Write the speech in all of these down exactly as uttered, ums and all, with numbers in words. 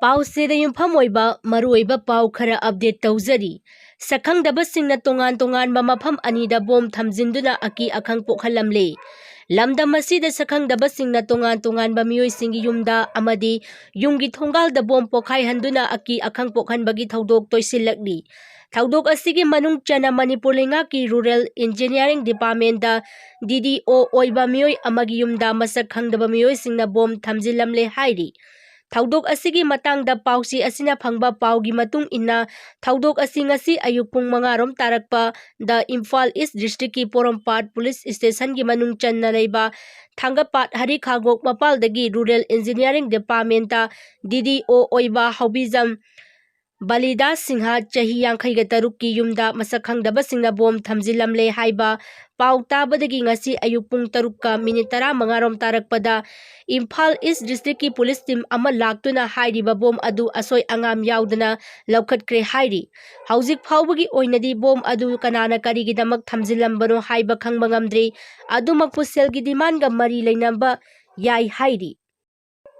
ꯄꯥꯎꯆꯦꯗ ꯌꯨꯝꯐꯝ ꯑꯣꯏꯕ ꯃꯔꯨꯑꯣꯏꯕ ꯄꯥꯎ ꯈꯔ update ꯇꯧꯖꯔꯤ꯫ ꯁꯛꯈꯪꯗꯕꯁꯤꯡꯅ ꯇꯣꯉꯥꯟ ꯇꯣꯉꯥꯟꯕ ꯃꯐꯝ ꯑꯅꯤꯗ ꯕꯣꯝ ꯊꯝꯖꯤꯟꯗꯨꯅ ꯑꯀꯤ ꯑꯈꯪ ꯄꯣꯛꯍꯜꯂꯝꯂꯦ꯫ ꯂꯝꯗꯝ ꯑꯁꯤꯗ ꯁꯛꯈꯪꯗꯕꯁꯤꯡꯅ ꯇꯣꯉꯥꯟ ꯇꯣꯉꯥꯟꯕ ꯃꯤꯑꯣꯏꯁꯤꯡꯒꯤ ꯌꯨꯝꯗ ꯑꯃꯗꯤ ꯌꯨꯝꯒꯤ ꯊꯣꯡꯒꯥꯜꯗ ꯕꯣꯝ ꯄꯣꯈꯥꯏꯍꯟꯗꯨꯅ ꯑꯀꯤ ꯑꯈꯪ ꯄꯣꯛꯍꯟꯕꯒꯤ ꯊꯧꯗꯣꯛ ꯇꯣꯏꯁꯤꯜꯂꯛꯂꯤ꯫ ꯊꯧꯗꯣꯛ ꯑꯁꯤꯒꯤ ꯃꯅꯨꯡ ꯆꯟꯅ ꯃꯅꯤꯄꯨꯔ ꯂꯩꯉꯥꯛꯀꯤ Rural Engineering Departmentꯇ D D O ꯑꯣꯏꯕ ꯃꯤꯑꯣꯏ ꯑꯃꯒꯤ ꯌꯨꯝꯗ ꯃꯁꯛ ꯈꯪꯗꯕ ꯃꯤꯑꯣꯏꯁꯤꯡꯅ ꯕꯣꯝ ꯊꯝꯖꯤꯜꯂꯝꯂꯦ ꯍꯥꯏꯔꯤ꯫ ꯊꯧꯗꯣꯛ ꯑꯁꯤꯒꯤ ꯃꯇꯥꯡꯗ ꯄꯥꯎꯆꯦ ꯑꯁꯤꯅ ꯐꯪꯕ ꯄꯥꯎꯒꯤ ꯃꯇꯨꯡ ꯏꯟꯅ, ꯊꯧꯗꯣꯛ ꯑꯁꯤ ꯉꯁꯤ ꯑꯌꯨꯛ ꯄꯨꯡ ꯃꯉꯥ ꯔꯣꯝ ꯇꯥꯔꯛꯄꯗ ꯏꯝꯐꯥꯜ East Districtꯀꯤ ꯄꯣꯔꯣꯝꯄꯥꯠ Police Stationꯒꯤ ꯃꯅꯨꯡ ꯆꯟꯅ ꯂꯩꯕ ꯊꯥꯡꯒꯄꯥꯠ ꯍꯔꯤꯈꯥꯒꯣꯛ ꯃꯄꯥꯜꯗꯒꯤ Rural Engineering Departmentꯇ D D O ꯑꯣꯏꯕ ꯍꯥꯎꯕꯤꯖꯝ ꯕꯂꯤꯗꯥꯁ ꯁꯤꯡꯍ, ꯆꯍꯤ ꯌꯥꯡꯈꯩꯒ ꯇꯔꯨꯛꯀꯤ ꯌꯨꯝꯗ ꯃꯁꯛ ꯈꯪꯗꯕꯁꯤꯡꯅ ꯕꯣꯝ ꯊꯝꯖꯤꯜꯂꯝꯂꯦ ꯍꯥꯏꯕ ꯄꯥꯎ ꯇꯥꯕꯗꯒꯤ ꯉꯁꯤ ꯑꯌꯨꯛ ꯄꯨꯡ ꯇꯔꯨꯛꯀ ꯃꯤꯅꯤꯠ ꯇꯔꯥꯃꯉꯥ ꯔꯣꯝ ꯇꯥꯔꯛꯄꯗ ꯏꯝꯐꯥꯜ East Districtꯀꯤ police team ꯑꯃ ꯂꯥꯛꯇꯨꯅ ꯍꯥꯏꯔꯤꯕ ꯕꯣꯝ ꯑꯗꯨ ꯑꯁꯣꯏ ꯑꯉꯥꯝ ꯌꯥꯎꯗꯅ ꯂꯧꯈꯠꯈ꯭ꯔꯦ ꯍꯥꯏꯔꯤ꯫ ꯍꯧꯖꯤꯛ ꯐꯥꯎꯕꯒꯤ ꯑꯣꯏꯅꯗꯤ ꯕꯣꯝ ꯑꯗꯨ ꯀꯅꯥꯅ ꯀꯔꯤꯒꯤꯗꯃꯛ ꯊꯝꯖꯤꯜꯂꯝꯕꯅꯣ ꯍꯥꯏꯕ ꯈꯪꯕ ꯉꯝꯗ꯭ꯔꯤ꯫ ꯑꯗꯨꯃꯛꯄꯨ ꯁꯦꯜꯒꯤ demandꯒ ꯃꯔꯤ ꯂꯩꯅꯕ ꯌꯥꯏ ꯍꯥꯏꯔꯤ꯫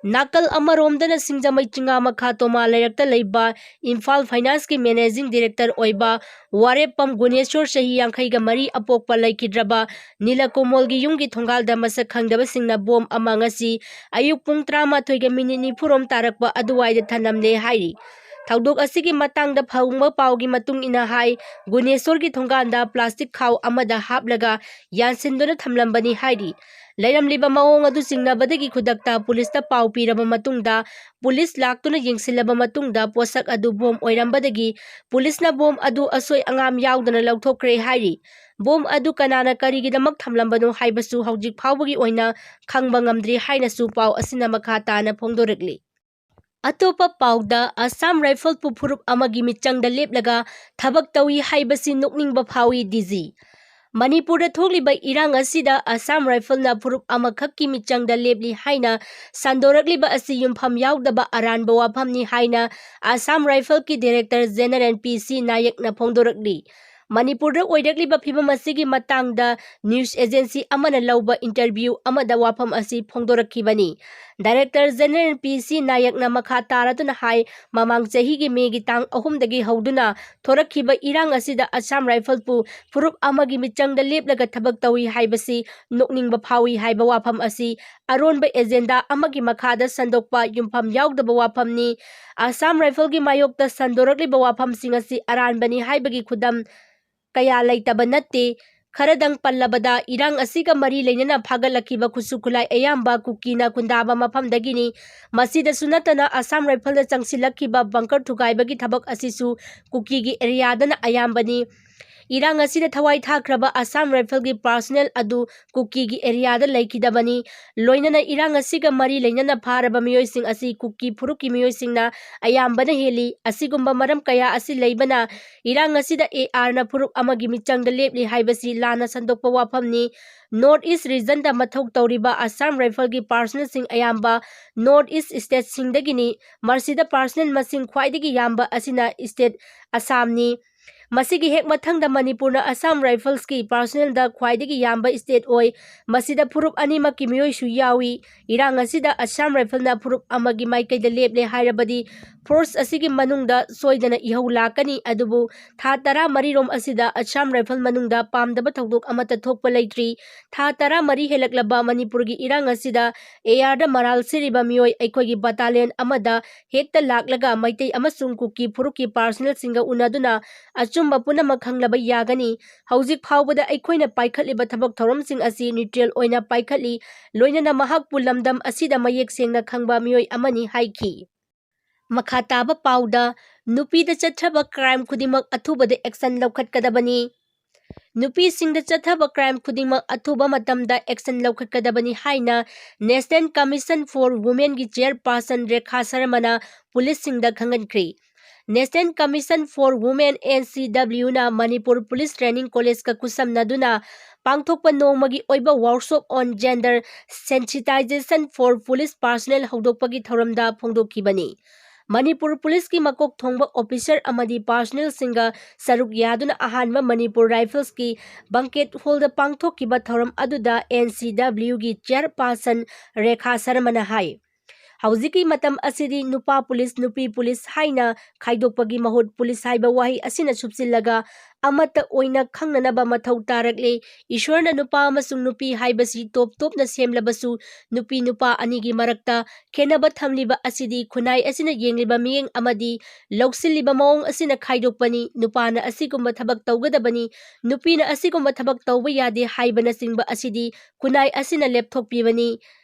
ꯅꯥꯀꯜ ꯑꯃꯔꯣꯝꯗꯅ ꯁꯤꯡꯖꯃꯩ ꯆꯤꯉꯥ ꯃꯈꯥ ꯇꯣꯃꯥ ꯂꯩꯔꯛꯇ ꯂꯩꯕ ꯏꯝꯐꯥꯜ Financeꯀꯤ Managing Director ꯑꯣꯏꯕ ꯋꯥꯔꯦꯞꯄꯝ ꯒꯨꯅꯦꯁꯣꯔ, ꯆꯍꯤ ꯌꯥꯡꯈꯩꯒ ꯃꯔꯤ, ꯑꯄꯣꯛꯄ ꯂꯩꯈꯤꯗ꯭ꯔꯕ ꯅꯤꯂꯀꯣꯃꯣꯜꯒꯤ ꯌꯨꯝꯒꯤ ꯊꯣꯡꯒꯥꯜꯗ ꯃꯁꯛ ꯈꯪꯗꯕꯁꯤꯡꯅ ꯕꯣꯝ ꯑꯃ ꯉꯁꯤ ꯑꯌꯨꯛ ꯄꯨꯡ ꯇꯔꯥꯃꯥꯊꯣꯏꯒ ꯃꯤꯅꯤꯠ ꯅꯤꯐꯨ ꯔꯣꯝ ꯇꯥꯔꯛꯄ ꯑꯗꯨꯋꯥꯏꯗ ꯊꯅꯝꯂꯦ ꯍꯥꯏꯔꯤ꯫ ꯊꯧꯗꯣꯛ ꯑꯁꯤꯒꯤ ꯃꯇꯥꯡꯗ ꯐꯪꯕ ꯄꯥꯎꯒꯤ ꯃꯇꯨꯡ ꯏꯟꯅ ꯍꯥꯏ, ꯒꯨꯅꯦꯁꯣꯔꯒꯤ ꯊꯣꯡꯒꯥꯜꯗ plastic ꯈꯥꯎ ꯑꯃꯗ ꯍꯥꯞꯂꯒ ꯌꯥꯟꯁꯤꯟꯗꯨꯅ ꯊꯝꯂꯝꯕꯅꯤ ꯍꯥꯏꯔꯤ꯫ ꯂꯩꯔꯝꯂꯤꯕ ꯃꯑꯣꯡ ꯑꯗꯨ ꯆꯤꯡꯅꯕꯗꯒꯤ ꯈꯨꯗꯛꯇ policeꯇ ꯄꯥꯎ ꯄꯤꯔꯕ ꯃꯇꯨꯡꯗ, police ꯂꯥꯛꯇꯨꯅ ꯌꯦꯡꯁꯤꯜꯂꯕ ꯃꯇꯨꯡꯗ, ꯄꯣꯠꯁꯛ ꯑꯗꯨ ꯕꯣꯝ ꯑꯣꯏꯔꯝꯕꯗꯒꯤ policeꯅ ꯕꯣꯝ ꯑꯗꯨ ꯑꯁꯣꯏ ꯑꯉꯥꯝ ꯌꯥꯎꯗꯅ ꯂꯧꯊꯣꯛꯈ꯭ꯔꯦ ꯍꯥꯏꯔꯤ꯫ ꯕꯣꯝ ꯑꯗꯨ ꯀꯅꯥꯅ ꯀꯔꯤꯒꯤꯗꯃꯛ ꯊꯝꯂꯝꯕꯅꯣ ꯍꯥꯏꯕꯁꯨ ꯍꯧꯖꯤꯛ ꯐꯥꯎꯕꯒꯤ ꯑꯣꯏꯅ ꯈꯪꯕ ꯉꯝꯗ꯭ꯔꯤ ꯍꯥꯏꯅꯁꯨ ꯄꯥꯎ ꯑꯁꯤꯅ ꯃꯈꯥ ꯇꯥꯅ ꯐꯣꯡꯗꯣꯔꯛꯂꯤ꯫ ꯑꯇꯣꯞꯄ ꯄꯥꯎꯗ, Assam Riflesꯄꯨ ꯐꯨꯔꯨꯞ ꯑꯃꯒꯤ ꯃꯤꯆꯪꯗ ꯂꯦꯞꯂꯒ ꯊꯕꯛ ꯇꯧꯏ ꯍꯥꯏꯕꯁꯤ ꯅꯣꯛꯅꯤꯡꯕ ꯐꯥꯎꯏ, D G꯫ ꯃꯅꯤꯄꯨꯔꯗ ꯊꯣꯛꯂꯤꯕ ꯏꯔꯥꯡ ꯑꯁꯤꯗ Assam Riflesꯅ ꯐꯨꯔꯨꯞ ꯑꯃꯈꯛꯀꯤ ꯃꯤꯆꯪꯗ ꯂꯦꯞꯂꯤ ꯍꯥꯏꯅ ꯁꯟꯗꯣꯔꯛꯂꯤꯕ ꯑꯁꯤ ꯌꯨꯝꯐꯝ ꯌꯥꯎꯗꯕ ꯑꯔꯥꯟꯕ ꯋꯥꯐꯝꯅꯤ ꯍꯥꯏꯅ Assam Riflesꯀꯤ Director General P C ꯅꯥꯌꯛꯅ ꯐꯣꯡꯗꯣꯔꯛꯂꯤ꯫ ꯃꯅꯤꯄꯨꯔꯗ ꯑꯣꯏꯔꯛꯂꯤꯕ ꯐꯤꯕꯝ ꯑꯁꯤꯒꯤ ꯃꯇꯥꯡꯗ news agency ꯑꯃꯅ ꯂꯧꯕ interview ꯑꯃꯗ ꯋꯥꯐꯝ ꯑꯁꯤ ꯐꯣꯡꯗꯣꯔꯛꯈꯤꯕꯅꯤ꯫ Director General ꯄꯤ ꯁꯤ ꯅꯥꯌꯛꯅ ꯃꯈꯥ ꯇꯥꯔꯗꯨꯅ ꯍꯥꯏ, ꯃꯃꯥꯡ ꯆꯍꯤꯒꯤ ꯃꯦꯒꯤ ꯇꯥꯡ ꯑꯍꯨꯝꯗꯒꯤ ꯍꯧꯗꯨꯅ ꯊꯣꯔꯛꯈꯤꯕ ꯏꯔꯥꯡ ꯑꯁꯤꯗ Assam Riflesꯄꯨ ꯐꯨꯔꯨꯞ ꯑꯃꯒꯤ ꯃꯤꯆꯪꯗ ꯂꯦꯞꯂꯒ ꯊꯕꯛ ꯇꯧꯏ ꯍꯥꯏꯕꯁꯤ ꯅꯣꯛꯅꯤꯡꯕ ꯐꯥꯎꯏ ꯍꯥꯏꯕ ꯋꯥꯐꯝ ꯑꯁꯤ ꯑꯔꯣꯟꯕ agenda ꯑꯃꯒꯤ ꯃꯈꯥꯗ ꯁꯟꯗꯣꯛꯄ ꯌꯨꯝꯐꯝ ꯌꯥꯎꯗꯕ ꯋꯥꯐꯝꯅꯤ꯫ Assam Riflesꯀꯤ ꯃꯥꯌꯣꯛꯇ ꯁꯟꯗꯣꯔꯛꯂꯤꯕ ꯋꯥꯐꯝꯁꯤꯡ ꯑꯁꯤ ꯑꯔꯥꯟꯕꯅꯤ ꯍꯥꯏꯕꯒꯤ ꯈꯨꯗꯝ ꯀꯌꯥ ꯂꯩꯇꯕ ꯅꯠꯇꯦ꯫ ꯈꯔꯗꯪ ꯄꯜꯂꯕꯗ, ꯏꯔꯥꯡ ꯑꯁꯤꯒ ꯃꯔꯤ ꯂꯩꯅꯅ ꯐꯥꯒꯠꯂꯛꯈꯤꯕ ꯈꯨꯠꯁꯨ ꯈꯨꯠꯂꯥꯏ ꯑꯌꯥꯝꯕ ꯀꯨꯀꯤꯅ ꯈꯨꯟꯗꯥꯕ ꯃꯐꯝꯗꯒꯤꯅꯤ꯫ ꯃꯁꯤꯗꯁꯨ ꯅꯠꯇꯅ, Assam Riflesꯅ ꯆꯪꯁꯤꯜꯂꯛꯈꯤꯕ bunker ꯊꯨꯒꯥꯏꯕꯒꯤ ꯊꯕꯛ ꯑꯁꯤꯁꯨ ꯀꯨꯀꯤꯒꯤ areaꯗꯅ ꯑꯌꯥꯝꯕꯅꯤ꯫ ꯏꯔꯥꯡ ꯑꯁꯤꯗ ꯊꯋꯥꯏ ꯊꯥꯈ꯭ꯔꯕ Assam Riflesꯀꯤ personnel ꯑꯗꯨ ꯀꯨꯀꯤꯒꯤ areaꯗ ꯂꯩꯈꯤꯗꯕꯅꯤ꯫ ꯂꯣꯏꯅꯅ ꯏꯔꯥꯡ ꯑꯁꯤꯒ ꯃꯔꯤ ꯂꯩꯅꯅ ꯐꯥꯔꯕ ꯃꯤꯑꯣꯏꯁꯤꯡ ꯑꯁꯤ ꯀꯨꯀꯤ ꯐꯨꯔꯨꯞꯀꯤ ꯃꯤꯑꯣꯏꯁꯤꯡꯅ ꯑꯌꯥꯝꯕꯅ ꯍꯦꯜꯂꯤ꯫ ꯑꯁꯤꯒꯨꯝꯕ ꯃꯔꯝ ꯀꯌꯥ ꯑꯁꯤ ꯂꯩꯕꯅ ꯏꯔꯥꯡ ꯑꯁꯤꯗ ARꯅ ꯐꯨꯔꯨꯞ ꯑꯃꯒꯤ ꯃꯤꯆꯪꯗ ꯂꯦꯞꯂꯤ ꯍꯥꯏꯕꯁꯤ ꯂꯥꯟꯅ ꯁꯟꯗꯣꯛꯄ ꯋꯥꯐꯝꯅꯤ꯫ North East regionꯗ ꯃꯊꯧ ꯇꯧꯔꯤꯕ Assam Riflesꯀꯤ personnelꯁꯤꯡ ꯑꯌꯥꯝꯕ North East stateꯁꯤꯡꯗꯒꯤꯅꯤ꯫ ꯃꯁꯤꯗ personnel ꯃꯁꯤꯡ ꯈ꯭ꯋꯥꯏꯗꯒꯤ ꯌꯥꯝꯕ ꯑꯁꯤꯅ state Assamꯅꯤ꯫ ꯃꯁꯤꯒꯤ ꯍꯦꯛ ꯃꯊꯪꯗ ꯃꯅꯤꯄꯨꯔꯅ Assam Riflesꯀꯤ personnelꯗ ꯈ꯭ꯋꯥꯏꯗꯒꯤ ꯌꯥꯝꯕ state ꯑꯣꯏ꯫ ꯃꯁꯤꯗ ꯐꯨꯔꯨꯞ ꯑꯅꯤꯃꯛꯀꯤ ꯃꯤꯑꯣꯏꯁꯨ ꯌꯥꯎꯏ꯫ ꯏꯔꯥꯡ ꯑꯁꯤꯗ Assam Riflesꯅ ꯐꯨꯔꯨꯞ ꯑꯃꯒꯤ ꯃꯥꯏꯀꯩꯗ ꯂꯦꯞꯂꯦ ꯍꯥꯏꯔꯕꯗꯤ force ꯑꯁꯤꯒꯤ ꯃꯅꯨꯡꯗ ꯁꯣꯏꯗꯅ ꯏꯍꯧ ꯂꯥꯛꯀꯅꯤ꯫ ꯑꯗꯨꯕꯨ ꯊꯥ ꯇꯔꯥꯃꯔꯤꯔꯣꯝ ꯑꯁꯤꯗ Assam Rifles ꯃꯅꯨꯡꯗ ꯄꯥꯝꯗꯕ ꯊꯧꯗꯣꯛ ꯑꯃꯠꯇ ꯊꯣꯛꯄ ꯂꯩꯇ꯭ꯔꯤ꯫ ꯊꯥ ꯇꯔꯥꯃꯔꯤ ꯍꯦꯜꯂꯛꯂꯕ ꯃꯅꯤꯄꯨꯔꯒꯤ ꯏꯔꯥꯡ ꯑꯁꯤꯗ ARꯗ ꯃꯔꯥꯜ ꯁꯤꯔꯤꯕ ꯃꯤꯑꯣꯏ ꯑꯩꯈꯣꯏꯒꯤ battalion ꯑꯃꯗ ꯍꯦꯛꯇ ꯂꯥꯛꯂꯒ ꯃꯩꯇꯩ ꯑꯃꯁꯨꯡ ꯀꯨꯀꯤ ꯐꯨꯔꯨꯞꯀꯤ personnelꯁꯤꯡꯒ ꯎꯅꯗꯨꯅ ꯑꯆꯨꯝꯕ ꯄꯨꯝꯅꯃꯛ ꯈꯪꯂꯕ ꯌꯥꯒꯅꯤ꯫ ꯍꯧꯖꯤꯛ ꯐꯥꯎꯕꯗ ꯑꯩꯈꯣꯏꯅ ꯄꯥꯏꯈꯠꯂꯤꯕ ꯊꯕꯛ ꯊꯧꯔꯝꯁꯤꯡ ꯑꯁꯤ neutral ꯑꯣꯏꯅ ꯄꯥꯏꯈꯠꯂꯤ, ꯂꯣꯏꯅꯅ ꯃꯍꯥꯛꯄꯨ ꯂꯝꯗꯝ ꯑꯁꯤꯗ ꯃꯌꯦꯛ ꯁꯦꯡꯅ ꯈꯪꯕ ꯃꯤꯑꯣꯏ ꯑꯃꯅꯤ ꯍꯥꯏꯈꯤ꯫ ꯃꯈꯥ ꯇꯥꯕ ꯄꯥꯎꯗ, ꯅꯨꯄꯤꯗ ꯆꯠꯊꯕ crime ꯈꯨꯗꯤꯡꯃꯛ ꯑꯊꯨꯕꯗ action ꯂꯧꯈꯠꯀꯗꯕꯅꯤ꯫ ꯅꯨꯄꯤꯁꯤꯡꯗ ꯆꯠꯊꯕ crime ꯈꯨꯗꯤꯡꯃꯛ ꯑꯊꯨꯕ ꯃꯇꯝꯗ action ꯂꯧꯈꯠꯀꯗꯕꯅꯤ ꯍꯥꯏꯅ National Commission for Womenꯒꯤ chairperson Rekha ꯁꯔꯃꯅ ꯄꯨꯂꯤꯁꯁꯤꯡꯗ ꯈꯪꯍꯟꯈ꯭ꯔꯤ꯫ National Commission for Women, NCWꯅ Manipur Police Training Collegeꯀ ꯈꯨꯠꯁꯝꯅꯗꯨꯅ ꯄꯥꯡꯊꯣꯛꯄ ꯅꯣꯡꯃꯒꯤ ꯑꯣꯏꯕ Workshop on Gender Sensitization for Police Personnel ꯍꯧꯗꯣꯛꯄꯒꯤ ꯊꯧꯔꯝꯗ ꯐꯣꯡꯗꯣꯛꯈꯤꯕꯅꯤ꯫ ꯃꯅꯤꯄꯨꯔ ꯄꯨꯂꯤꯁꯀꯤ ꯃꯀꯣꯛ ꯊꯣꯡꯕ ꯑꯣꯐꯤꯁꯔ ꯑꯃꯗꯤ ꯄꯥꯔꯁꯣꯅꯦꯜꯁꯤꯡꯒ ꯁꯔꯨꯛ ꯌꯥꯗꯨꯅ ꯑꯍꯥꯟꯕ ꯃꯅꯤꯄꯨꯔ ꯔꯥꯏꯐꯜꯁꯀꯤ ꯕꯪꯀꯦꯠ ꯍꯣꯜꯗ ꯄꯥꯡꯊꯣꯛꯈꯤꯕ ꯊꯧꯔꯝ ꯑꯗꯨꯗ ꯑꯦꯟ ꯁꯤ ꯗꯕ꯭ꯂꯤꯌꯨꯒꯤ ꯆꯤꯌꯔꯄꯥꯔꯁꯟ ꯔꯦꯈꯥ ꯁꯔꯃꯅ ꯍꯥꯏ, ꯍꯧꯖꯤꯛꯀꯤ ꯃꯇꯝ ꯑꯁꯤꯗꯤ ꯅꯨꯄꯥ ꯄꯨꯂꯤꯁ, ꯅꯨꯄꯤ ꯄꯨꯂꯤꯁ ꯍꯥꯏꯅ ꯈꯥꯏꯗꯣꯛꯄꯒꯤ ꯃꯍꯨꯠ ꯄꯨꯂꯤꯁ ꯍꯥꯏꯕ ꯋꯥꯍꯩ ꯑꯁꯤꯅ ꯁꯨꯞꯆꯤꯜꯂꯒ ꯑꯃꯠꯇ ꯑꯣꯏꯅ ꯈꯪꯅꯅꯕ ꯃꯊꯧ ꯇꯥꯔꯛꯂꯦ꯫ ꯏꯁ꯭ꯋꯔꯅ ꯅꯨꯄꯥ ꯑꯃꯁꯨꯡ ꯅꯨꯄꯤ ꯍꯥꯏꯕꯁꯤ ꯇꯣꯞ ꯇꯣꯞꯅ ꯁꯦꯝꯂꯕꯁꯨ, ꯅꯨꯄꯤ ꯅꯨꯄꯥ ꯑꯅꯤꯒꯤ ꯃꯔꯛꯇ ꯈꯦꯟꯅꯕ ꯊꯝꯂꯤꯕ ꯑꯁꯤꯗꯤ ꯈꯨꯟꯅꯥꯏ ꯑꯁꯤꯅ ꯌꯦꯡꯂꯤꯕ ꯃꯤꯠꯌꯦꯡ ꯑꯃꯗꯤ ꯂꯧꯁꯤꯜꯂꯤꯕ ꯃꯑꯣꯡ ꯑꯁꯤꯅ ꯈꯥꯏꯗꯣꯛꯄꯅꯤ꯫ ꯅꯨꯄꯥꯅ ꯑꯁꯤꯒꯨꯝꯕ ꯊꯕꯛ ꯇꯧꯒꯗꯕꯅꯤ, ꯅꯨꯄꯤꯅ ꯑꯁꯤꯒꯨꯝꯕ ꯊꯕꯛ ꯇꯧꯕ ꯌꯥꯗꯦ ꯍꯥꯏꯕꯅꯆꯤꯡꯕ ꯑꯁꯤꯗꯤ ꯈꯨꯟꯅꯥꯏ ꯑꯁꯤꯅ ꯂꯦꯞꯊꯣꯛꯄꯤꯕꯅꯤ꯫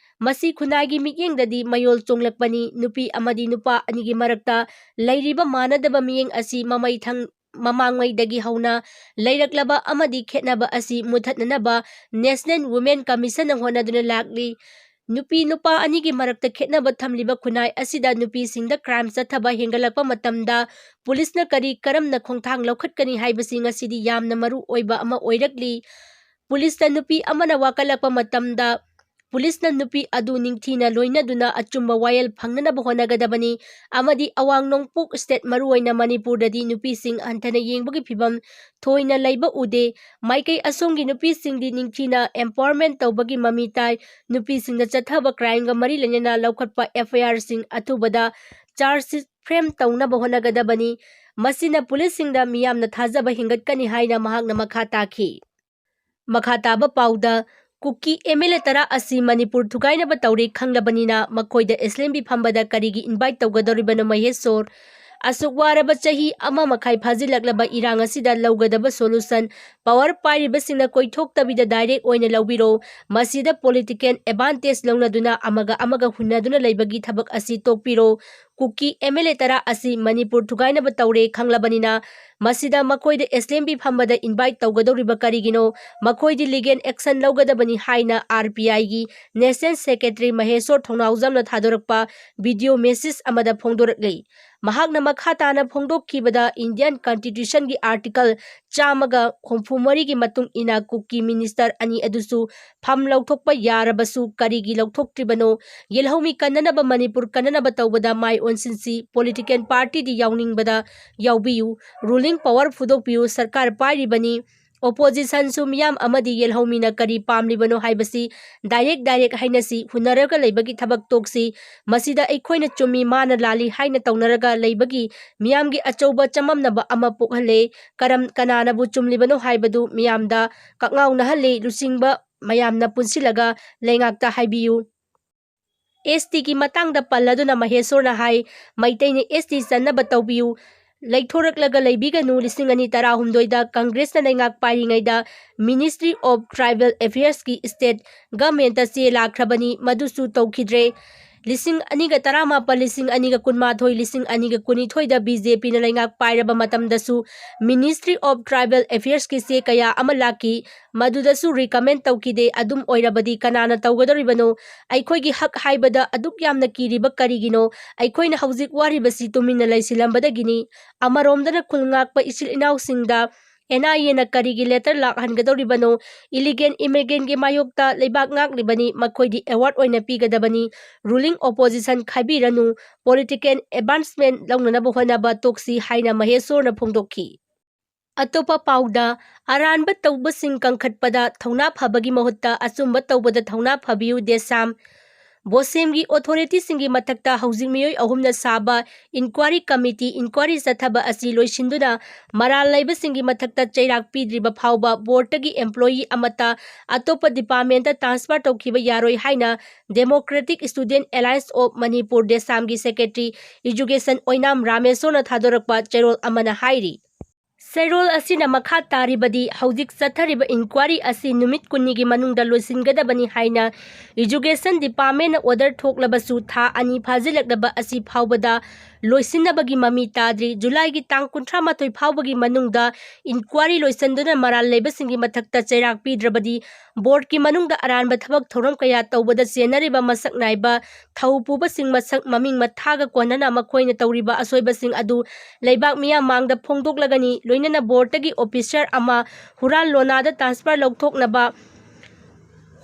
ꯃꯁꯤ ꯈꯨꯟꯅꯥꯏꯒꯤ ꯃꯤꯠꯌꯦꯡꯗꯗꯤ ꯃꯌꯣꯜ ꯆꯣꯡꯂꯛꯄꯅꯤ꯫ ꯅꯨꯄꯤ ꯑꯃꯗꯤ ꯅꯨꯄꯥ ꯑꯅꯤꯒꯤ ꯃꯔꯛꯇ ꯂꯩꯔꯤꯕ ꯃꯥꯟꯅꯗꯕ ꯃꯤꯠꯌꯦꯡ ꯑꯁꯤ ꯃꯃꯩ ꯊꯪ-, ꯃꯃꯥꯡꯉꯩꯗꯒꯤ ꯍꯧꯅ ꯂꯩꯔꯛꯂꯕ ꯑꯃꯗꯤ ꯈꯦꯠꯅꯕ ꯑꯁꯤ ꯃꯨꯊꯠꯅꯅꯕ National Women Commissionꯅ ꯍꯣꯠꯅꯗꯨꯅ ꯂꯥꯛꯂꯤ꯫ ꯅꯨꯄꯤ ꯅꯨꯄꯥ ꯑꯅꯤꯒꯤ ꯃꯔꯛꯇ ꯈꯦꯠꯅꯕ ꯊꯝꯂꯤꯕ ꯈꯨꯟꯅꯥꯏ ꯑꯁꯤꯗ ꯅꯨꯄꯤꯁꯤꯡꯗ ꯀ꯭ꯔꯥꯏꯝ ꯆꯠꯊꯕ ꯍꯦꯟꯒꯠꯂꯛꯄ ꯃꯇꯝꯗ ꯄꯨꯂꯤꯁꯅ ꯀꯔꯤ ꯀꯔꯝꯅ ꯈꯣꯡꯊꯥꯡ ꯂꯧꯈꯠꯀꯅꯤ ꯍꯥꯏꯕꯁꯤ ꯉꯁꯤꯗꯤ ꯌꯥꯝꯅ ꯃꯔꯨ ꯑꯣꯏꯕ ꯑꯃ ꯑꯣꯏꯔꯛꯂꯤ꯫ ꯄꯨꯂꯤꯁꯇ ꯅꯨꯄꯤ ꯑꯃꯅ ꯋꯥꯀꯠꯂꯛꯄ ꯃꯇꯝꯗ ꯄꯨꯂꯤꯁꯅ ꯅꯨꯄꯤ ꯑꯗꯨ ꯅꯤꯡꯊꯤꯅ ꯂꯣꯏꯅꯗꯨꯅ ꯑꯆꯨꯝꯕ ꯋꯥꯌꯦꯜ ꯐꯪꯅꯅꯕ ꯍꯣꯠꯅꯒꯗꯕꯅꯤ ꯑꯃꯗꯤ ꯑꯋꯥꯡ ꯅꯣꯡꯄꯣꯛ state, ꯃꯔꯨꯑꯣꯏꯅ ꯃꯅꯤꯄꯨꯔꯗꯗꯤ ꯅꯨꯄꯤꯁꯤꯡ ꯍꯟꯊꯅ ꯌꯦꯡꯕꯒꯤ ꯐꯤꯚꯝ ꯊꯣꯏꯅ ꯂꯩꯕ ꯎꯗꯦ꯫ ꯃꯥꯏꯀꯩ ꯑꯁꯣꯝꯒꯤ ꯅꯨꯄꯤꯁꯤꯡꯗꯤ ꯅꯤꯡꯊꯤꯅ empowerment ꯇꯧꯕꯒꯤ ꯃꯃꯤ ꯇꯥꯏ꯫ ꯅꯨꯄꯤꯁꯤꯡꯗ ꯆꯠꯊꯕ crimeꯒ ꯃꯔꯤ ꯂꯩꯅꯅ ꯂꯧꯈꯠꯄ F I Rꯁꯤꯡ ꯑꯊꯨꯕꯗ charge sheet frame ꯇꯧꯅꯕ ꯍꯣꯠꯅꯒꯗꯕꯅꯤ꯫ ꯃꯁꯤꯅ ꯄꯨꯂꯤꯁꯁꯤꯡꯗ ꯃꯤꯌꯥꯝꯅ ꯊꯥꯖꯕ ꯍꯦꯟꯒꯠꯀꯅꯤ ꯍꯥꯏꯅ ꯃꯍꯥꯛꯅ ꯃꯈꯥ ꯇꯥꯈꯤ꯫ ꯃꯈꯥ ꯇꯥꯕ ꯄꯥꯎꯗ, ꯀꯨꯀꯤ M L A ꯇꯔꯥ ꯑꯁꯤ ꯃꯅꯤꯄꯨꯔ ꯊꯨꯒꯥꯏꯅꯕ ꯇꯧꯔꯦ ꯈꯪꯂꯕꯅꯤꯅ ꯃꯈꯣꯏꯗ assembly ꯐꯝꯕꯗ ꯀꯔꯤꯒꯤ invite ꯇꯧꯒꯗꯧꯔꯤꯕꯅꯣ ꯃꯍꯦꯁꯣꯔ? ꯑꯁꯨꯛ ꯋꯥꯔꯕ ꯆꯍꯤ ꯑꯃ ꯃꯈꯥꯏ ꯐꯥꯖꯤꯜꯂꯛꯂꯕ ꯏꯔꯥꯡ ꯑꯁꯤꯗ ꯂꯧꯒꯗꯕ solution power ꯄꯥꯏꯔꯤꯕꯁꯤꯡꯅ ꯀꯣꯏꯊꯣꯛꯇꯕꯤꯗ direct ꯑꯣꯏꯅ ꯂꯧꯕꯤꯔꯣ꯫ ꯃꯁꯤꯗ political advantage ꯂꯧꯅꯗꯨꯅ ꯑꯃꯒ ꯑꯃꯒ ꯍꯨꯟꯅꯗꯨꯅ ꯂꯩꯕꯒꯤ ꯊꯕꯛ ꯑꯁꯤ ꯇꯣꯛꯄꯤꯔꯣ꯫ ꯀꯨꯀꯤ M L A ꯇꯔꯥ ꯑꯁꯤ ꯃꯅꯤꯄꯨꯔ ꯊꯨꯒꯥꯏꯅꯕ ꯇꯧꯔꯦ ꯈꯪꯂꯕꯅꯤꯅ ꯃꯁꯤꯗ ꯃꯈꯣꯏꯗ assembly ꯐꯝꯕꯗ invite ꯇꯧꯒꯗꯧꯔꯤꯕ ꯀꯔꯤꯒꯤꯅꯣ? ꯃꯈꯣꯏꯗꯤ legal action ꯂꯧꯒꯗꯕꯅꯤ ꯍꯥꯏꯅ R P Iꯒꯤ National Secretary ꯃꯍꯦꯁꯣꯔ ꯊꯧꯅꯥꯎꯖꯝꯅ ꯊꯥꯗꯣꯔꯛꯄ video message ꯑꯃꯗ ꯐꯣꯡꯗꯣꯔꯛꯂꯤ꯫ ꯃꯍꯥꯛꯅ ꯃꯈꯥ ꯇꯥꯅ ꯐꯣꯡꯗꯣꯛꯈꯤꯕꯗ, Indian Constitutionꯒꯤ article ꯆꯥꯝꯃꯒ ꯍꯨꯝꯐꯨ ꯃꯔꯤꯒꯤ ꯃꯇꯨꯡ ꯏꯟꯅ ꯀꯨꯀꯤ minister ꯑꯅꯤ ꯑꯗꯨꯁꯨ ꯐꯝ ꯂꯧꯊꯣꯛꯄ ꯌꯥꯔꯕꯁꯨ ꯀꯔꯤꯒꯤ ꯂꯧꯊꯣꯛꯇ꯭ꯔꯤꯕꯅꯣ? ꯌꯦꯜꯍꯧꯃꯤ ꯀꯟꯅꯅꯕ, ꯃꯅꯤꯄꯨꯔ ꯀꯟꯅꯅꯕ ꯇꯧꯕꯗ ꯃꯥꯏ constituency, political partyꯗꯤ ꯌꯥꯎꯅꯤꯡꯕꯗ ꯌꯥꯎꯕꯤꯌꯨ, ruling power ꯐꯨꯗꯣꯛꯄꯤꯌꯨ, ꯁꯔꯀꯥꯔ ꯄꯥꯏꯔꯤꯕꯅꯤ, oppositionꯁꯨ ꯃꯤꯌꯥꯝ ꯑꯃꯗꯤ ꯌꯦꯜꯍꯧꯃꯤꯅ ꯀꯔꯤ ꯄꯥꯝꯂꯤꯕꯅꯣ ꯍꯥꯏꯕꯁꯤ direct direct ꯍꯥꯏꯅꯁꯤ, ꯍꯨꯟꯅꯔꯒ ꯂꯩꯕꯒꯤ ꯊꯕꯛ ꯇꯣꯛꯁꯤ꯫ ꯃꯁꯤꯗ ꯑꯩꯈꯣꯏꯅ ꯆꯨꯝꯃꯤ, ꯃꯥꯅ ꯂꯥꯜꯂꯤ ꯍꯥꯏꯅ ꯇꯧꯅꯔꯒ ꯂꯩꯕꯒꯤ ꯃꯤꯌꯥꯝꯒꯤ ꯑꯆꯧꯕ ꯆꯃꯝꯅꯕ ꯑꯃ ꯄꯣꯛꯍꯜꯂꯦ꯫ ꯀꯔꯝ, ꯀꯅꯥꯅꯕꯨ ꯆꯨꯝꯂꯤꯕꯅꯣ ꯍꯥꯏꯕꯗꯨ ꯃꯤꯌꯥꯝꯗ ꯀꯛꯉꯥꯎꯅꯍꯜꯂꯤ꯫ ꯂꯨꯆꯤꯡꯕ ꯃꯌꯥꯝꯅ ꯄꯨꯟꯁꯤꯜꯂꯒ ꯂꯩꯉꯥꯛꯇ ꯍꯥꯏꯕꯤꯌꯨ꯫ STꯒꯤ ꯃꯇꯥꯡꯗ ꯄꯜꯂꯗꯨꯅ ꯃꯍꯦꯁꯣꯔꯅ ꯍꯥꯏ, ꯃꯩꯇꯩꯅ ST ꯆꯟꯅꯕ ꯇꯧꯕꯤꯌꯨ, ꯂꯩꯊꯣꯔꯛꯂꯒ ꯂꯩꯕꯤꯒꯅꯨ꯫ ꯂꯤꯁꯤꯡ ꯑꯅꯤ ꯇꯔꯥꯍꯨꯝꯗꯣꯏꯗ ꯀꯪꯒ꯭ꯔꯦꯁꯅ ꯂꯩꯉꯥꯛ ꯄꯥꯏꯔꯤꯉꯩꯗ Ministry of Tribal Affairsꯀꯤ state governmentꯇ ꯆꯦ ꯂꯥꯛꯈ꯭ꯔꯕꯅꯤ, ꯃꯗꯨꯁꯨ ꯇꯧꯈꯤꯗ꯭ꯔꯦ꯫ ꯂꯤꯁꯤꯡ ꯑꯅꯤꯒ ꯇꯔꯥꯃꯥꯄꯜ, ꯂꯤꯁꯤꯡ ꯑꯅꯤꯒ ꯀꯨꯟꯃꯥꯊꯣꯏ, ꯂꯤꯁꯤꯡ ꯑꯅꯤꯒ ꯀꯨꯟꯅꯤꯊꯣꯏꯗ BJPꯅ ꯂꯩꯉꯥꯛ ꯄꯥꯏꯔꯕ ꯃꯇꯝꯗꯁꯨ Ministry of Tribal Affairsꯀꯤ ꯆꯦ ꯀꯌꯥ ꯑꯃ ꯂꯥꯛꯈꯤ, ꯃꯗꯨꯗꯁꯨ recommend ꯇꯧꯈꯤꯗꯦ꯫ ꯑꯗꯨꯝ ꯑꯣꯏꯔꯕꯗꯤ ꯀꯅꯥꯅ ꯇꯧꯒꯗꯧꯔꯤꯕꯅꯣ? ꯑꯩꯈꯣꯏꯒꯤ ꯍꯛ ꯍꯥꯏꯕꯗ ꯑꯗꯨꯛ ꯌꯥꯝꯅ ꯀꯤꯔꯤꯕ ꯀꯔꯤꯒꯤꯅꯣ? ꯑꯩꯈꯣꯏꯅ ꯍꯧꯖꯤꯛ ꯋꯥꯔꯤꯕꯁꯤ ꯇꯨꯃꯤꯟꯅ ꯂꯩꯁꯤꯜꯂꯝꯕꯗꯒꯤꯅꯤ꯫ ꯑꯃꯔꯣꯝꯗꯅ ꯈꯨꯜ ꯉꯥꯛꯄ ꯏꯆꯤꯜ ꯏꯅꯥꯎꯁꯤꯡꯗ NIAꯅ ꯀꯔꯤꯒꯤ letter ꯂꯥꯛꯍꯟꯒꯗꯧꯔꯤꯕꯅꯣ? Illegal immigrantꯀꯤ ꯃꯥꯌꯣꯛꯇ ꯂꯩꯕꯥꯛ ꯉꯥꯛꯂꯤꯕꯅꯤ, ꯃꯈꯣꯏꯗꯤ award ꯑꯣꯏꯅ ꯄꯤꯒꯗꯕꯅꯤ꯫ Ruling opposition ꯈꯥꯏꯕꯤꯔꯅꯨ, political advancement ꯂꯧꯅꯅꯕ ꯍꯣꯠꯅꯕ ꯇꯣꯛꯁꯤ ꯍꯥꯏꯅ ꯃꯍꯦꯁꯣꯔꯅ ꯐꯣꯡꯗꯣꯛꯈꯤ꯫ ꯑꯇꯣꯞꯄ ꯄꯥꯎꯗ, ꯑꯔꯥꯟꯕ ꯇꯧꯕꯁꯤꯡ ꯀꯟꯈꯠꯄꯗ ꯊꯧꯅꯥ ꯐꯕꯒꯤ ꯃꯍꯨꯠꯇ ꯑꯆꯨꯝꯕ ꯇꯧꯕꯗ ꯊꯧꯅꯥ ꯐꯕꯤꯌꯨ, ꯗꯦꯁꯥꯝ꯫ ꯕꯣꯁꯦꯝꯒꯤ authorityꯁꯤꯡꯒꯤ ꯃꯊꯛꯇ ꯍꯧꯖꯤꯛ ꯃꯤꯑꯣꯏ ꯑꯍꯨꯝꯅ ꯁꯥꯕ inquiry committee inquiry ꯆꯠꯊꯕ ꯑꯁꯤ ꯂꯣꯏꯁꯤꯟꯗꯨꯅ ꯃꯔꯥꯜ ꯂꯩꯕꯁꯤꯡꯒꯤ ꯃꯊꯛꯇ ꯆꯩꯔꯥꯛ ꯄꯤꯗ꯭ꯔꯤꯕ ꯐꯥꯎꯕ boardꯇꯒꯤ employee ꯑꯃꯠꯇ ꯑꯇꯣꯞꯄ departmentꯇ transfer ꯇꯧꯈꯤꯕ ꯌꯥꯔꯣꯏ ꯍꯥꯏꯅ Democratic Student Alliance of Manipur, ꯗꯦꯁꯥꯝꯒꯤ secretary education ꯑꯣꯏꯅꯥꯝ ꯔꯥꯃꯦꯁꯣꯔꯅ ꯊꯥꯗꯣꯔꯛꯄ ꯆꯦꯔꯣꯜ ꯑꯃꯅ ꯍꯥꯏꯔꯤ꯫ ꯆꯦꯔꯣꯜ ꯑꯁꯤꯅ ꯃꯈꯥ ꯇꯥꯔꯤꯕꯗꯤ, ꯍꯧꯖꯤꯛ ꯆꯠꯊꯔꯤꯕ inquiry ꯑꯁꯤ ꯅꯨꯃꯤꯠ ꯀꯨꯟꯅꯤꯒꯤ ꯃꯅꯨꯡꯗ ꯂꯣꯏꯁꯤꯟꯒꯗꯕꯅꯤ ꯍꯥꯏꯅ education departmentꯅ order ꯊꯣꯛꯂꯕꯁꯨ ꯊꯥ ꯑꯅꯤ ꯐꯥꯖꯤꯜꯂꯛꯂꯕ ꯑꯁꯤ ꯐꯥꯎꯕꯗ ꯂꯣꯏꯁꯤꯟꯅꯕꯒꯤ ꯃꯃꯤ ꯇꯥꯗ꯭ꯔꯤ꯫ ꯖꯨꯂꯥꯏꯒꯤ ꯇꯥꯡ ꯀꯨꯟꯊ꯭ꯔꯥ ꯃꯥꯊꯣꯏ ꯐꯥꯎꯕꯒꯤ ꯃꯅꯨꯡꯗ inquiry ꯂꯣꯏꯁꯤꯟꯗꯨꯅ ꯃꯔꯥꯜ ꯂꯩꯕꯁꯤꯡꯒꯤ ꯃꯊꯛꯇ ꯆꯩꯔꯥꯛ ꯄꯤꯗ꯭ꯔꯕꯗꯤ boardꯀꯤ ꯃꯅꯨꯡꯗ ꯑꯔꯥꯟꯕ ꯊꯕꯛ ꯊꯧꯔꯝ ꯀꯌꯥ ꯇꯧꯕꯗ ꯆꯦꯟꯅꯔꯤꯕ ꯃꯁꯛ ꯅꯥꯏꯕ ꯊꯧ ꯄꯨꯕꯁꯤꯡ ꯃꯁꯛ ꯃꯃꯤꯡ ꯃꯊꯥꯒ ꯀꯣꯟꯅꯅ ꯃꯈꯣꯏꯅ ꯇꯧꯔꯤꯕ ꯑꯁꯣꯏꯕꯁꯤꯡ ꯑꯗꯨ ꯂꯩꯕꯥꯛ ꯃꯤꯌꯥꯝ ꯃꯥꯡꯗ ꯐꯣꯡꯗꯣꯛꯂꯒꯅꯤ꯫ ꯂꯣꯏꯅꯅ boardꯇꯒꯤ officer ꯑꯃ ꯍꯨꯔꯥꯟ ꯂꯣꯅꯥꯗ transfer ꯂꯧꯊꯣꯛꯅꯕ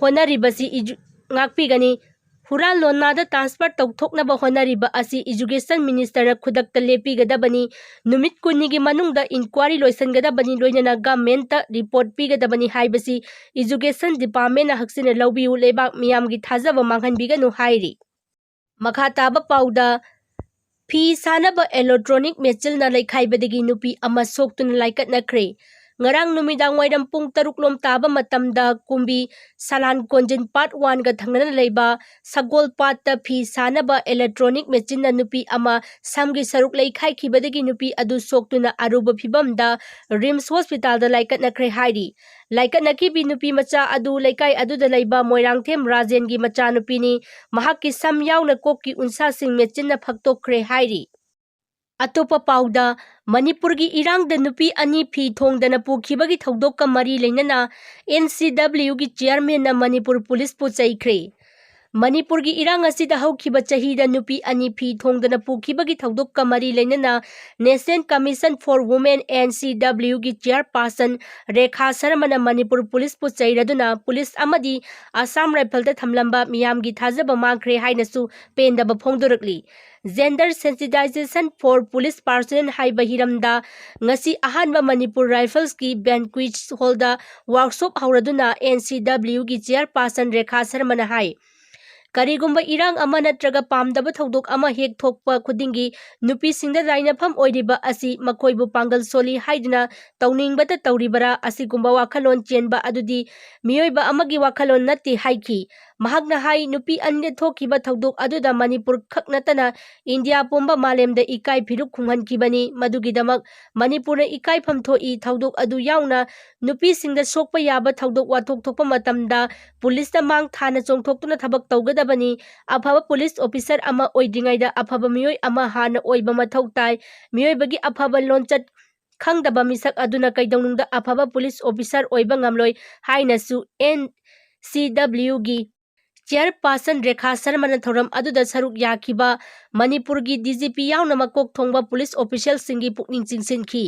ꯍꯣꯠꯅꯔꯤꯕꯁꯤ ꯏꯖꯨ-, ꯉꯥꯛꯄꯤꯒꯅꯤ꯫ ꯍꯨꯔꯥꯟ ꯂꯣꯟꯅꯥꯗ transfer ꯇꯧꯊꯣꯛꯅꯕ ꯍꯣꯠꯅꯔꯤꯕ ꯑꯁꯤ Education Ministerꯅ ꯈꯨꯗꯛꯇ ꯂꯦꯞꯄꯤꯒꯗꯕꯅꯤ, ꯅꯨꯃꯤꯠ ꯀꯨꯟꯅꯤꯒꯤ ꯃꯅꯨꯡꯗ inquiry ꯂꯣꯏꯁꯤꯟꯒꯗꯕꯅꯤ, ꯂꯣꯏꯅꯅ governmentꯇ report ꯄꯤꯒꯗꯕꯅꯤ ꯍꯥꯏꯕꯁꯤ Education Departmentꯅ ꯍꯛꯆꯤꯟꯅ ꯂꯧꯕꯤꯌꯨ, ꯂꯩꯕꯥꯛ ꯃꯤꯌꯥꯝꯒꯤ ꯊꯥꯖꯕ ꯃꯥꯡꯍꯟꯕꯤꯒꯅꯨ ꯍꯥꯏꯔꯤ꯫ ꯃꯈꯥ ꯇꯥꯕ ꯄꯥꯎꯗ, ꯐꯤ ꯁꯥꯅꯕ electronic machineꯅ ꯂꯩꯈꯥꯏꯕꯗꯒꯤ ꯅꯨꯄꯤ ꯑꯃ ꯁꯣꯛꯇꯨꯅ ꯂꯥꯏꯀꯠꯅꯈ꯭ꯔꯦ꯫ ꯉꯔꯥꯡ ꯅꯨꯃꯤꯗꯥꯡ ꯋꯥꯏꯔꯝ ꯄꯨꯡ ꯇꯔꯨꯛ ꯂꯣꯝ ꯇꯥꯕ ꯃꯇꯝꯗ ꯀꯨꯝꯕꯤ ꯁꯂꯥꯟ ꯀꯣꯟꯖꯤꯟ part oneꯒ ꯊꯪꯅꯅ ꯂꯩꯕ ꯁꯒꯣꯜ ꯄꯥꯠꯇ ꯐꯤ ꯁꯥꯅꯕ electronic machineꯅ ꯅꯨꯄꯤ ꯑꯃ ꯁꯝꯒꯤ ꯁꯔꯨꯛ ꯂꯩꯈꯥꯏꯈꯤꯕꯗꯒꯤ ꯅꯨꯄꯤ ꯑꯗꯨ ꯁꯣꯛꯇꯨꯅ ꯑꯔꯨꯕ ꯐꯤꯚꯝꯗ RIMS hospitalꯗ ꯂꯥꯏꯀꯠꯅꯈ꯭ꯔꯦ ꯍꯥꯏꯔꯤ꯫ ꯂꯥꯏꯀꯠꯅꯈꯤꯕꯤ ꯅꯨꯄꯤ ꯃꯆꯥ ꯑꯗꯨ ꯂꯩꯀꯥꯏ ꯑꯗꯨꯗ ꯂꯩꯕ ꯃꯣꯏꯔꯥꯡꯊꯦꯝ ꯔꯥꯖꯦꯟꯒꯤ ꯃꯆꯥꯅꯨꯄꯤꯅꯤ꯫ ꯃꯍꯥꯛꯀꯤ ꯁꯝ ꯌꯥꯎꯅ ꯀꯣꯛꯀꯤ ꯎꯟꯁꯥꯁꯤꯡ machineꯅ ꯐꯛꯇꯣꯛꯈ꯭ꯔꯦ ꯍꯥꯏꯔꯤ꯫ ꯑꯇꯣꯞꯄ ꯄꯥꯎꯗ, ꯃꯅꯤꯄꯨꯔꯒꯤ ꯏꯔꯥꯡꯗ ꯅꯨꯄꯤ ꯑꯅꯤ ꯐꯤ ꯊꯣꯡꯗꯅ ꯄꯨꯈꯤꯕꯒꯤ ꯊꯧꯗꯣꯛꯀ ꯃꯔꯤ ꯂꯩꯅꯅ NCWꯒꯤ chairmanꯅ ꯃꯅꯤꯄꯨꯔ ꯄꯨꯂꯤꯁꯄꯨ ꯆꯩꯈ꯭ꯔꯦ꯫ ꯃꯅꯤꯄꯨꯔꯒꯤ ꯏꯔꯥꯡ ꯑꯁꯤꯗ ꯍꯧꯈꯤꯕ ꯆꯍꯤꯗ ꯅꯨꯄꯤ ꯑꯅꯤ ꯐꯤ ꯊꯣꯡꯗꯅ ꯄꯨꯈꯤꯕꯒꯤ ꯊꯧꯗꯣꯛꯀ ꯃꯔꯤ ꯂꯩꯅꯅ National Commission for Women, NCWꯒꯤ chairperson ꯔꯦꯈꯥ ꯁꯔꯃꯅ ꯃꯅꯤꯄꯨꯔ ꯄꯨꯂꯤꯁꯄꯨ ꯆꯩꯔꯗꯨꯅ ꯄꯨꯂꯤꯁ ꯑꯃꯗꯤ ꯑꯁꯥꯝ ꯔꯥꯏꯐꯜꯗ ꯊꯝꯂꯝꯕ ꯃꯤꯌꯥꯝꯒꯤ ꯊꯥꯖꯕ ꯃꯥꯡꯈ꯭ꯔꯦ ꯍꯥꯏꯅꯁꯨ ꯄꯦꯟꯗꯕ ꯐꯣꯡꯗꯣꯔꯛꯂꯤ꯫ Gender sensitization for police personnel ꯍꯥꯏꯕ ꯍꯤꯔꯝꯗ ꯉꯁꯤ ꯑꯍꯥꯟꯕ Manipur ꯔꯥꯏꯐꯜꯁꯀꯤ banquet hallꯗ workshop ꯍꯧꯔꯗꯨꯅ NCWꯒꯤ chairperson Rekha ꯁꯔꯃꯅ ꯍꯥꯏ, ꯀꯔꯤꯒꯨꯝꯕ ꯏꯔꯥꯡ ꯑꯃ ꯅꯠꯇ꯭ꯔꯒ ꯄꯥꯝꯗꯕ ꯊꯧꯗꯣꯛ ꯑꯃ ꯍꯦꯛ ꯊꯣꯛꯄ ꯈꯨꯗꯤꯡꯒꯤ ꯅꯨꯄꯤꯁꯤꯡꯗ ꯇꯥꯏꯅꯐꯝ ꯑꯣꯏꯔꯤꯕ ꯑꯁꯤ ꯃꯈꯣꯏꯕꯨ ꯄꯥꯡꯒꯜ ꯁꯣꯜꯂꯤ ꯍꯥꯏꯗꯨꯅ ꯇꯧꯅꯤꯡꯕꯇ ꯇꯧꯔꯤꯕꯔꯥ? ꯑꯁꯤꯒꯨꯝꯕ ꯋꯥꯈꯜꯂꯣꯟ ꯆꯦꯟꯕ ꯑꯗꯨꯗꯤ ꯃꯤꯑꯣꯏꯕ ꯑꯃꯒꯤ ꯋꯥꯈꯜꯂꯣꯟ ꯅꯠꯇꯦ ꯍꯥꯏꯈꯤ꯫ ꯃꯍꯥꯛꯅ ꯍꯥꯏ, ꯅꯨꯄꯤ ꯑꯅꯤꯗ ꯊꯣꯛꯈꯤꯕ ꯊꯧꯗꯣꯛ ꯑꯗꯨꯗ ꯃꯅꯤꯄꯨꯔ ꯈꯛ ꯅꯠꯇꯅ ꯏꯟꯗꯤꯌꯥ ꯄꯨꯝꯕ ꯃꯥꯂꯦꯝꯗ ꯏꯀꯥꯏ ꯐꯤꯔꯨꯛ ꯈꯨꯝꯍꯟꯈꯤꯕꯅꯤ꯫ ꯃꯗꯨꯒꯤꯗꯃꯛ ꯃꯅꯤꯄꯨꯔꯅ ꯏꯀꯥꯏꯐꯝ ꯊꯣꯛꯏ꯫ ꯊꯧꯗꯣꯛ ꯑꯗꯨ ꯌꯥꯎꯅ ꯅꯨꯄꯤꯁꯤꯡꯗ ꯁꯣꯛꯄ ꯌꯥꯕ ꯊꯧꯗꯣꯛ ꯋꯥꯊꯣꯛ ꯊꯣꯛꯄ ꯃꯇꯝꯗ ꯄꯨꯂꯤꯁꯇ ꯃꯥꯡ ꯊꯥꯅ ꯆꯣꯡꯊꯣꯛꯇꯨꯅ ꯊꯕꯛ ꯇꯧꯒꯗꯕꯅꯤ꯫ ꯑꯐꯕ ꯄꯨꯂꯤꯁ ꯑꯣꯐꯤꯁꯥꯔ ꯑꯃ ꯑꯣꯏꯗ꯭ꯔꯤꯉꯩꯗ ꯑꯐꯕ ꯃꯤꯑꯣꯏ ꯑꯃ ꯍꯥꯟꯅ ꯑꯣꯏꯕ ꯃꯊꯧ ꯇꯥꯏ꯫ ꯃꯤꯑꯣꯏꯕꯒꯤ ꯑꯐꯕ ꯂꯣꯟꯆꯠ ꯈꯪꯗꯕ ꯃꯤꯁꯛ ꯑꯗꯨꯅ ꯀꯩꯗꯧꯅꯨꯡꯗ ꯑꯐꯕ ꯄꯨꯂꯤꯁ ꯑꯣꯐꯤꯁꯥꯔ ꯑꯣꯏꯕ ꯉꯝꯂꯣꯏ ꯍꯥꯏꯅꯁꯨ NCWꯒꯤ chairperson ꯔꯦꯈꯥ ꯁꯔꯃꯅ ꯊꯧꯔꯝ ꯑꯗꯨꯗ ꯁꯔꯨꯛ ꯌꯥꯈꯤꯕ ꯃꯅꯤꯄꯨꯔꯒꯤ DGP ꯌꯥꯎꯅ ꯃꯀꯣꯛ ꯊꯣꯡꯕ ꯄꯨꯂꯤꯁ ꯑꯣꯐꯤꯁꯤꯌꯦꯜꯁꯤꯡꯒꯤ ꯄꯨꯛꯅꯤꯡ ꯆꯤꯡꯁꯤꯟꯈꯤ꯫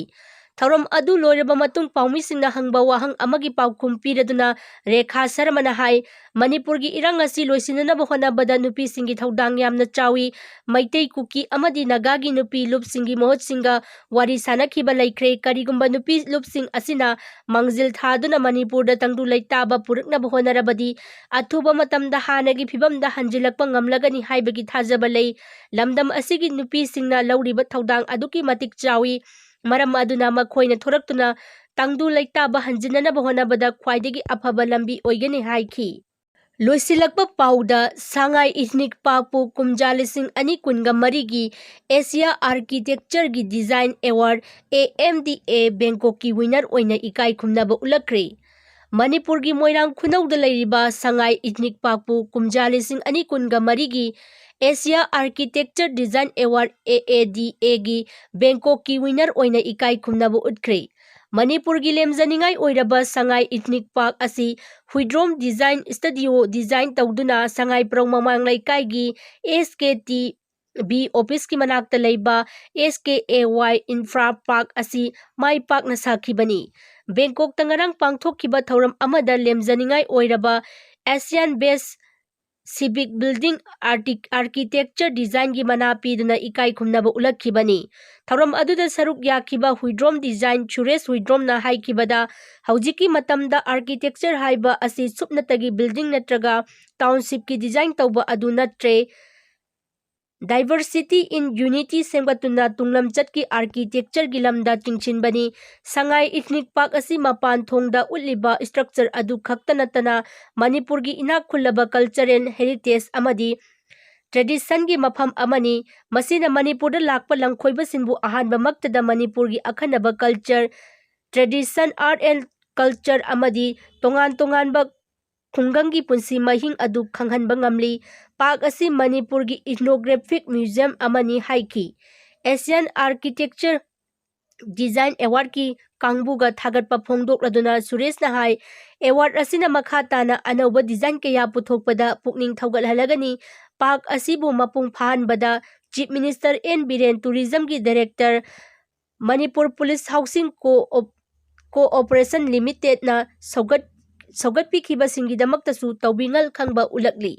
ꯊꯧꯔꯝ ꯑꯗꯨ ꯂꯣꯏꯔꯕ ꯃꯇꯨꯡ ꯄꯥꯎꯃꯤꯁꯤꯡꯅ ꯍꯪꯕ ꯋꯥꯍꯪ ꯑꯃꯒꯤ ꯄꯥꯎꯈꯨꯝ ꯄꯤꯔꯗꯨꯅ ꯔꯦꯈꯥ ꯁꯔꯃꯅ ꯍꯥꯏ, ꯃꯅꯤꯄꯨꯔꯒꯤ ꯏꯔꯥꯡ ꯑꯁꯤ ꯂꯣꯏꯁꯤꯟꯅꯅꯕ ꯍꯣꯠꯅꯕꯗ ꯅꯨꯄꯤꯁꯤꯡꯒꯤ ꯊꯧꯗꯥꯡ ꯌꯥꯝꯅ ꯆꯥꯎꯏ꯫ ꯃꯩꯇꯩ, ꯀꯨꯀꯤ ꯑꯃꯗꯤ ꯅꯥꯒꯥꯒꯤ ꯅꯨꯄꯤ ꯂꯨꯞꯁꯤꯡꯒꯤ ꯃꯍꯨꯠꯁꯤꯡꯒ ꯋꯥꯔꯤ ꯁꯥꯅꯈꯤꯕ ꯂꯩꯈ꯭ꯔꯦ꯫ ꯀꯔꯤꯒꯨꯝꯕ ꯅꯨꯄꯤ ꯂꯨꯞꯁꯤꯡ ꯑꯁꯤꯅ ꯃꯥꯡꯖꯤꯜ ꯊꯥꯗꯨꯅ ꯃꯅꯤꯄꯨꯔꯗ ꯇꯪꯗꯨ ꯂꯩꯇꯥꯕ ꯄꯨꯔꯛꯅꯕ ꯍꯣꯠꯅꯔꯕꯗꯤ ꯑꯊꯨꯕ ꯃꯇꯝꯗ ꯍꯥꯟꯅꯒꯤ ꯐꯤꯕꯝꯗ ꯍꯟꯖꯤꯜꯂꯛꯄ ꯉꯝꯂꯒꯅꯤ ꯍꯥꯏꯕꯒꯤ ꯊꯥꯖꯕ ꯂꯩ꯫ ꯂꯝꯗꯝ ꯑꯁꯤꯒꯤ ꯅꯨꯄꯤꯁꯤꯡꯅ ꯂꯧꯔꯤꯕ ꯊꯧꯗꯥꯡ ꯑꯗꯨꯛꯀꯤ ꯃꯇꯤꯛ ꯆꯥꯎꯏ꯫ ꯃꯔꯝ ꯑꯗꯨꯅ ꯃꯈꯣꯏꯅ ꯊꯣꯔꯛꯇꯨꯅ ꯇꯪꯗꯨ ꯂꯩꯇꯥꯕ ꯍꯟꯖꯤꯟꯅꯅꯕ ꯍꯣꯠꯅꯕꯗ ꯈ꯭ꯋꯥꯏꯗꯒꯤ ꯑꯐꯕ ꯂꯝꯕꯤ ꯑꯣꯏꯒꯅꯤ ꯍꯥꯏꯈꯤ꯫ ꯂꯣꯏꯁꯤꯜꯂꯛꯄ ꯄꯥꯎꯗ, ꯁꯉꯥꯏ ꯏꯊꯅꯤꯛ ꯄꯥꯔꯛꯄꯨ ꯀꯨꯝꯖꯥ ꯂꯤꯁꯤꯡ ꯑꯅꯤ ꯀꯨꯟꯒ ꯃꯔꯤꯒꯤ ꯑꯦꯁꯤꯌꯥ ꯑꯥꯔꯀꯤꯇꯦꯛꯆꯔꯒꯤ design award, A M D A, ꯕꯦꯡꯀꯣꯛꯀꯤ ꯋꯤꯅꯔ ꯑꯣꯏꯅ ꯏꯀꯥꯏ ꯈꯨꯝꯅꯕ ꯎꯠꯂꯛꯈ꯭ꯔꯦ꯫ ꯃꯅꯤꯄꯨꯔꯒꯤ ꯃꯣꯏꯔꯥꯡ ꯈꯨꯅꯧꯗ ꯂꯩꯔꯤꯕ ꯁꯉꯥꯏ ꯏꯊꯅꯤꯛ ꯄꯥꯔꯛꯄꯨ ꯀꯨꯝꯖꯥ ꯂꯤꯁꯤꯡ ꯑꯅꯤ ꯀꯨꯟꯒ ꯃꯔꯤꯒꯤ ꯑꯦꯁꯤꯌꯥ ꯑꯥꯔꯀꯤꯇꯦꯛꯆꯔ ꯗꯤꯖꯥꯏꯟ ꯑꯦꯋꯥꯔꯗ, ꯑꯦ ꯑꯦ ꯗꯤ ꯑꯦꯒꯤ ꯕꯦꯡꯀꯣꯛꯀꯤ ꯋꯤꯅꯔ ꯑꯣꯏꯅ ꯏꯀꯥꯏ ꯈꯨꯝꯅꯕ ꯎꯠꯈ꯭ꯔꯦ꯫ ꯃꯅꯤꯄꯨꯔꯒꯤ ꯂꯦꯝꯖꯅꯤꯡꯉꯥꯏ ꯑꯣꯏꯔꯕ ꯁꯉꯥꯏ ꯏꯊꯅꯤꯛ ꯄꯥꯔꯛ ꯑꯁꯤ ꯍꯨꯏꯗ꯭ꯔꯣꯝ ꯗꯤꯖꯥꯏꯟ ꯁ꯭ꯇꯨꯗꯤꯑꯣ ꯗꯤꯖꯥꯏꯟ ꯇꯧꯗꯨꯅ ꯁꯉꯥꯏꯄ꯭ꯔꯧ ꯃꯃꯥꯡ ꯂꯩꯀꯥꯏꯒꯤ ꯑꯦꯁ ꯀꯦ ꯇꯤ ꯕꯤ ꯑꯣꯐꯤꯁꯀꯤ ꯃꯅꯥꯛꯇ ꯂꯩꯕ ꯑꯦꯁ K A Y infra park ꯑꯁꯤ ꯃꯥꯏ ꯄꯥꯛꯅ ꯁꯥꯈꯤꯕꯅꯤ꯫ ꯕꯦꯡꯀꯣꯛꯇ ꯉꯔꯥꯡ ꯄꯥꯡꯊꯣꯛꯈꯤꯕ ꯊꯧꯔꯝ ꯑꯃꯗ ꯂꯦꯝꯖꯅꯤꯡꯉꯥꯏ ꯑꯣꯏꯔꯕ ꯑꯦꯁꯤꯌꯥꯟ ꯕꯦꯁ ꯁꯤꯚꯤꯛ ꯕꯤꯜꯗꯤꯡ ꯑꯥꯔꯇꯤꯛ-, ꯑꯥꯔꯀꯤꯇꯦꯛꯆꯔ ꯗꯤꯖꯥꯏꯟꯒꯤ ꯃꯅꯥ ꯄꯤꯗꯨꯅ ꯏꯀꯥꯏ ꯈꯨꯝꯅꯕ ꯎꯠꯂꯛꯈꯤꯕꯅꯤ꯫ ꯊꯧꯔꯝ ꯑꯗꯨꯗ ꯁꯔꯨꯛ ꯌꯥꯈꯤꯕ ꯍꯨꯏꯗ꯭ꯔꯣꯝ ꯗꯤꯖꯥꯏꯟ ꯁꯨꯔꯦꯁ ꯍꯨꯏꯗ꯭ꯔꯣꯝꯅ ꯍꯥꯏꯈꯤꯕꯗ, ꯍꯧꯖꯤꯛꯀꯤ ꯃꯇꯝꯗ ꯑꯥꯔꯀꯤꯇꯦꯛꯆꯔ ꯍꯥꯏꯕ ꯑꯁꯤ ꯁꯨꯞꯅꯇꯒꯤ ꯕꯤꯜꯗꯤꯡ ꯅꯠꯇ꯭ꯔꯒ ꯇꯥꯎꯟꯁꯤꯞꯀꯤ ꯗꯤꯖꯥꯏꯟ ꯇꯧꯕ ꯑꯗꯨ ꯅꯠꯇ꯭ꯔꯦ꯫ Diversity in Unity ꯁꯦꯝꯒꯠꯇꯨꯅ ꯇꯨꯡꯂꯝꯆꯠꯀꯤ ꯑꯥꯔꯀꯤꯇꯦꯛꯆꯔꯒꯤ ꯂꯝꯗ ꯆꯤꯡꯁꯤꯟꯕꯅꯤ꯫ ꯁꯉꯥꯏ ꯏꯊꯅꯤꯛ ꯄꯥꯔꯛ ꯑꯁꯤ ꯃꯄꯥꯟ ꯊꯣꯡꯗ ꯎꯠꯂꯤꯕ ꯁ꯭ꯇ꯭ꯔꯛꯆꯔ ꯑꯗꯨ ꯈꯛꯇ ꯅꯠꯇꯅ ꯃꯅꯤꯄꯨꯔꯒꯤ ꯏꯅꯥꯛ ꯈꯨꯜꯂꯕ ꯀꯜꯆꯔꯦꯜ ꯍꯦꯔꯤꯇꯦꯖ ꯑꯃꯗꯤ ꯇ꯭ꯔꯦꯗꯤꯁꯟꯒꯤ ꯃꯐꯝ ꯑꯃꯅꯤ꯫ ꯃꯁꯤꯅ ꯃꯅꯤꯄꯨꯔꯗ ꯂꯥꯛꯄ ꯂꯝꯀꯣꯏꯕꯁꯤꯡꯕꯨ ꯑꯍꯥꯟꯕꯃꯛꯇꯗ ꯃꯅꯤꯄꯨꯔꯒꯤ ꯑꯈꯟꯅꯕ culture, tradition, art and culture ꯑꯃꯗꯤ ꯇꯣꯉꯥꯟ ꯇꯣꯉꯥꯟꯕ ꯈꯨꯡꯒꯪꯒꯤ ꯄꯨꯟꯁꯤ ꯃꯍꯤꯡ ꯑꯗꯨ ꯈꯪꯍꯟꯕ ꯉꯝꯂꯤ꯫ ꯄꯥꯔꯛ ꯑꯁꯤ ꯃꯅꯤꯄꯨꯔꯒꯤ ꯏꯊꯅꯣꯒ꯭ꯔꯥꯐꯤꯛ ꯃ꯭ꯌꯨꯖꯤꯌꯝ ꯑꯃꯅꯤ ꯍꯥꯏꯈꯤ꯫ ꯑꯦꯁꯤꯌꯥꯟ ꯑꯥꯔꯀꯤꯇꯦꯛꯆꯔ ꯗꯤꯖꯥꯏꯟ ꯑꯦꯋꯥꯔꯗꯀꯤ ꯀꯥꯡꯕꯨꯒ ꯊꯥꯒꯠꯄ ꯐꯣꯡꯗꯣꯛꯂꯗꯨꯅ ꯁꯨꯔꯦꯁꯅ ꯍꯥꯏ, ꯑꯦꯋꯥꯔꯗ ꯑꯁꯤꯅ ꯃꯈꯥ ꯇꯥꯅ ꯑꯅꯧꯕ ꯗꯤꯖꯥꯏꯟ ꯀꯌꯥ ꯄꯨꯊꯣꯛꯄꯗ ꯄꯨꯛꯅꯤꯡ ꯊꯧꯒꯠꯍꯜꯂꯒꯅꯤ꯫ ꯄꯥꯔꯛ ꯑꯁꯤꯕꯨ ꯃꯄꯨꯡ ꯐꯥꯍꯟꯕꯗ ꯆꯤꯐ ꯃꯤꯅꯤꯁꯇꯔ ꯑꯦꯟ ꯕꯤꯔꯦꯟ, ꯇꯨꯔꯤꯖꯝꯒꯤ director Manipur police housing co-, cooperation ꯂꯤꯃꯤꯇꯦꯗꯅ ꯁꯧꯒꯠ-, ꯁꯧꯒꯠꯄꯤꯈꯤꯕꯁꯤꯡꯒꯤꯗꯃꯛꯇꯁꯨ ꯇꯧꯕꯤꯉꯜ ꯈꯪꯕ ꯎꯠꯂꯛꯂꯤ꯫